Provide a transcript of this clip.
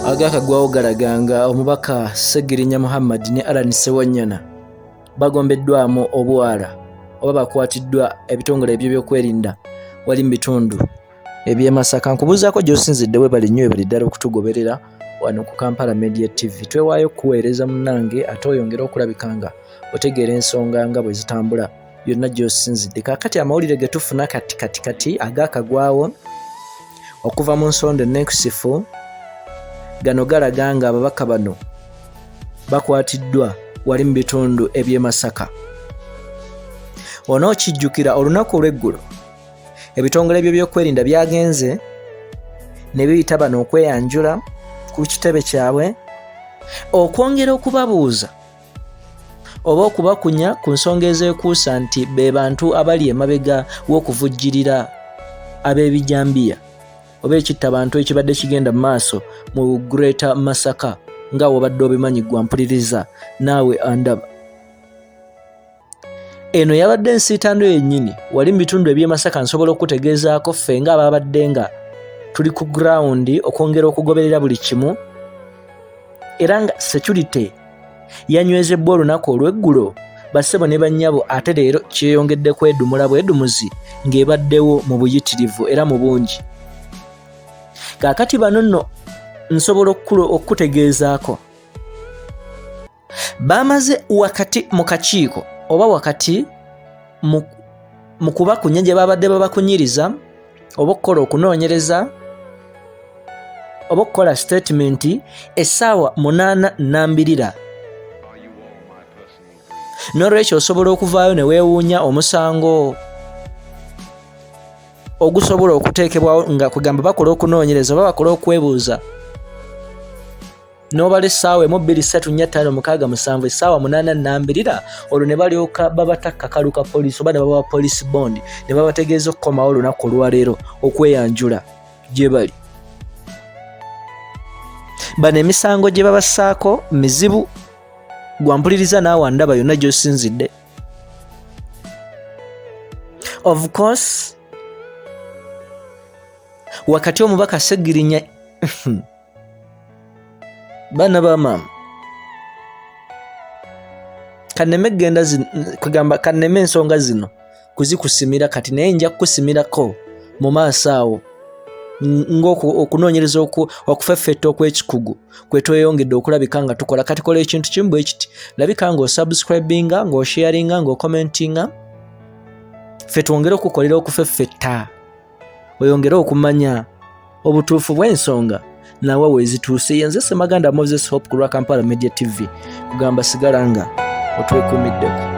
Agakagwawo galaga nga omubaka Ssegirinya Muhammad ne Allan Ssewanyana bagombeddwamu obwala oba bakwatiddwa ebitongole eby'ebyokwerinda wali mu bitundu eby'e Masaka. Nkubuuzaako gy'osinzidde, webale nnyo, webale ddala okutugoberera wano ku Kampala Media TV. Twewaayo okukuweereza munnange ate oyongere okulabika nga otegeera ensonga nga bwe zitambula yonna gy'osinzidde. Kaakati amawulire ge tufuna kati kati kati agakagwawo okuva mu nsonda enneekusifu gano galaga nga ababaka bano bakwatiddwa wali mu bitundu eby'e Masaka. Onookijjukira olunaku olw'eggulo ebitongole by'ebyokwerinda byagenze ne biyita bano okweyanjula ku kitebe kyabwe okwongera okubabuuza oba okubakunya ku nsonga ezeekuusa nti be bantu abali emabega w'okuvujjirira ab'ebijambiya oba ekitta bantu ekibadde kigenda mu maaso mu Greater Masaka nga wobadde obimanyi gwa mpuliriza naawe andaba. Eno yabadde ensiitaano yennyini wali mu bitundu eby'e Masaka. Nsobola okukutegeezaako ffe nga ababadde nga tuli ku ground okwongera okugoberera buli kimu, era nga security yanywezebbwa olunaku olw'eggulo, bassebo ne bannyabo, ate leero kyeyongedde kwedumula bwedumuzi ng'ebaddewo mu buyitirivu era mu bungi. Kaakati bano nno nsobola okukutegeezaako Baamaze wakati mu kakiiko oba wakati mu kubakunya gye babadde babakunyiriza oba okukola okunoonyereza oba okukola sitatimenti essaawa 8 nnambirira. N'olwekyo osobola okuvaayo ne weewuunya omusango ogusobola okuteekebwawo nga kugamba bakola okunoonyereza oba bakola okwebuuza n'obala essaawa emu bbiri ssatu nnya ttaano mukaaga musanvu essaawa 8 nnambirira, olwo ne balyoka babata kakalu ka poliisi oba ne babawa poliisi bond ne babategeeza okukomawo olunaku olwaleero okweyanjula gye bali. Bano emisango gye babassaako mizibu, gwampuliriza naawe andaba yonna gy'osinzidde. Of course wakati omubaka Ssegirinya, baana ba maama, kaneme genda kugamba kaneme ensonga zino kuzikusimira kati, naye nja kukusimirako mu maaso awo ng'okunoonyereza okufeffetta okw'ekikugu kwe tweyongedde okulabika nga tukola. Kati kola ekintu kimu bwe kiti: labika ng'osubscribinga, ng'osharinga, ng'okomentinga, ffe twongere okukolera okufeffetta oyongere okumanya obutuufu bw'ensonga nawa wezituuse. Yenze Semaganda Moses Hope ku lwa Kampala Media TV, kugamba sigala nga otwekuumiddeko.